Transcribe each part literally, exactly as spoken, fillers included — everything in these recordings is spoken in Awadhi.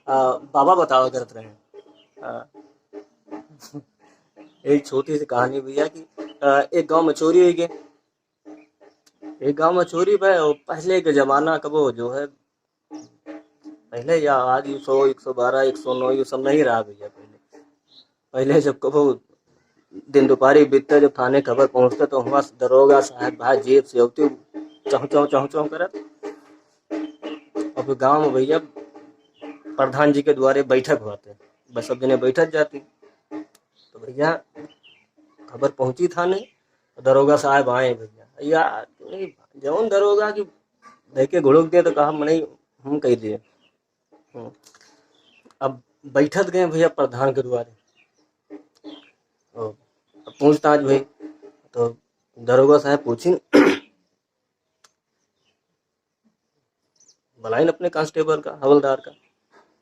आ, बाबा बतावा करत रहे। आ, एक छोटी सी कहानी भैया कि, आ, एक गांव में चोरी होइ गए। एक गांव में चोरी भय, और पहले के जमाना कबो जो है, पहले या आज ये सौ, एक सौ बारह, एक सौ नौ, ये सब नहीं रहा भैया। पहले, पहले जब कबो दिन दुपहरी बीतते, जब थाने खबर पहुंचते, तो हुआं दरोगा साहब भाई जेब से होते चौं चौं चौं चौं करत। अब गांव में भैया प्रधान जी के द्वारे बैठक होते, बस सब जने बैठक जाती। तो भैया खबर पहुंची थाने, दरोगा साहब आए भैया। या जौन दरोगा की देखे घुड़क दे तो कहा, "मने हम कह दिए।" हम्म। अब बैठत गए भैया प्रधान के द्वारे। और अब पूछताछ भई, तो दरोगा साहब पूछिन, बुलाइन अपने कांस्टेबल का, हवलदार का।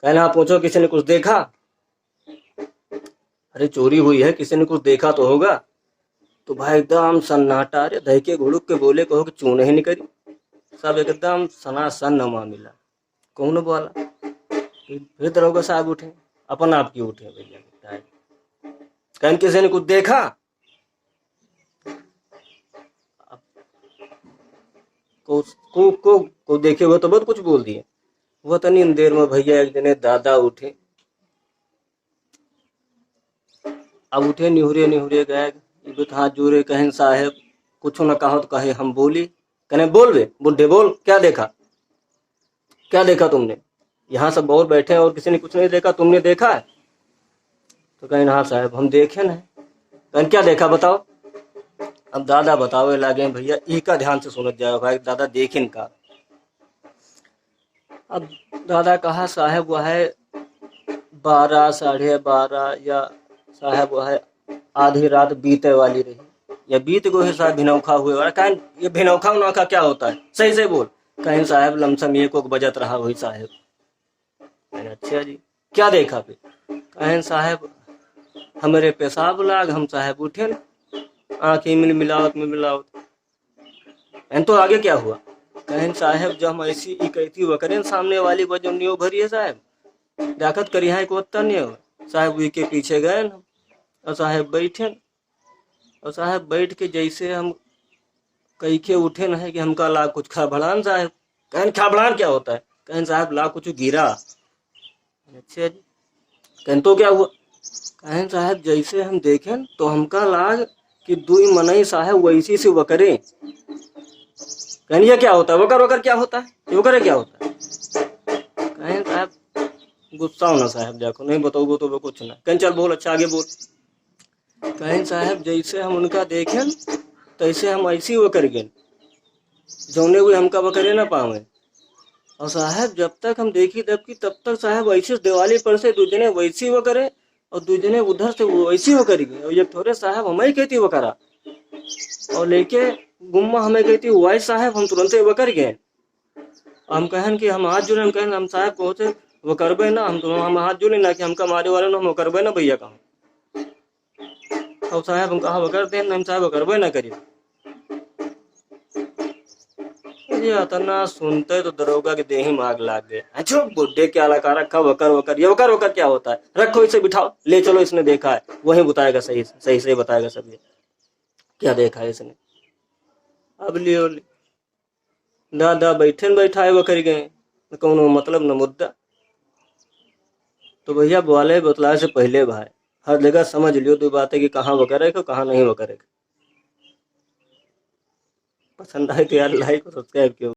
कहना, "हाँ, पूछो, किसी ने कुछ देखा?" "अरे, चोरी हुई है, किसी ने कुछ देखा तो होगा?" तो भाई एकदम सन्नाटा, अरे, धइके घुड़ुक के बोले, कहो कि चूं नहीं निकरी। सब एकदम सनासन्न मामला। कौन बोला? फिर, फिर दरोगा साहब उठे, अपन आप की उठे भैया। कहन, "किसी ने कुछ देखा?" अब को, को, को, को देखे हुए तो बहुत कुछ बोल दिए। वो तनी देर में भैया एक जने दादा उठे। अब उठे, निहुरे निहुरे गए, इबत हाथ जोड़े, कहन, "साहेब, कुछ न कहो तो कहे हम बोली।" कहने, "बोल बे बुड्ढे, बोल, क्या देखा? क्या देखा तुमने? यहाँ सब बहुत बैठे हैं और किसी ने कुछ नहीं देखा, तुमने देखा है?" तो कहन, "हाँ साहेब, हम देखे न।" कहन, "क्या देखा, बताओ?" अब दादा बतावे लागे, भैया, इका ध्यान से सुनत जाओ भाई, दादा देखिन का। अब दादा कहा, "साहेब, वह है बारह, साढ़े बारह या साहेब, वह है आधी रात बीते वाली रही, या बीत गो है साहेब, भिनौखा हुए वाला।" कहन, "ये भिनौखा उनौखा क्या होता है? सही से बोल।" कहन, "साहेब, लमसम एक ओक बजत रहा हुई साहेब।" कहन, "अच्छा जी, क्या देखा फिर?" कहन, "साहेब, हमरे पेशाब लाग, हम साहेब उठेन, आँखी मिल मिलावत, मिल मिलावत।" कहन, "तो आगे क्या हुआ?" कहन, "साहेब, जब हम ऐसी ई कहती वकरेन सामने वाली बजौनियो भरी है साहेब, डाकत करिहा एक वत्ता नहीं हो साहेब।" वही के पीछे गए हम, और साहेब बैठेन, और साहेब बैठ के जैसे हम कही के उठेन है कि हमका लाग कुछ खाबड़ान साहेब। कहन, "खाबड़ान क्या होता है?" कहन, "साहेब, लाग कुछ गिरा।" "अच्छा जी।" कहन, "तो क्या हुआ?" कहन, "साहेब, जैसे हम देखेन तो हमका लाग कि दुई मनई साहेब वैसी से वकरे।" कहन, "ये क्या होता है? वकर वकर क्या होता है? ये वकरे क्या होता है?" कहन, "साहेब, गुस्सा होना साहेब, देखो, नहीं बताओ तो वो कुछ ना।" कहन, "चल बोल, अच्छा आगे बोल।" कहन, "साहेब, जैसे हम उनका देखेन, तैसे हम ऐसी वकर गेन, जौने वो हमका वकरे ना पावे। और साहेब, जब तक हम देखी तब की, तब तक साहेब ऐसे देवाली पर से दू जने वैसी वकरे, और दू जने उधर से वो वैसी वकर गए, और एक थोड़े साहेब हमें कहती वकरा, और लेके गुम्मा हमें कहती, 'वाई साहेब, हम तुरंते वकर गए।'" हम कहन कि हम हाथ जोड़े, हम कहन, "हम साहेब को से वकरबे ना, हम तो, हम हाथ जोड़े ना कि हमका मारे वाले ना, हम वकरबे ना भैया कहूँ।" और साहेब हम कहा वकर देन, हम साहेब वकरबे ना करी। ये अतना सुनते तो दरोगा के देही में आग लाग गए। "अच्छा बुड्ढे क्या लगा रखा, वकर वकर, ये वकर वकर क्या होता है? रखो इसे, बिठाओ, ले चलो, इसने देखा है, वही बताएगा, सही सही सही बताएगा सब, ये क्या देखा है इसने।" अब लियो ले। दादा बैठे न बैठाए वकर गए, न कौनो मतलब न मुद्दा। तो भैया, बोले बतलाए से पहले भाई, हर जगह समझ लियो दो बातें कि कहाँ वकर है, कहाँ नहीं वकर है। पसंद आए तो यार like और subscribe कियो।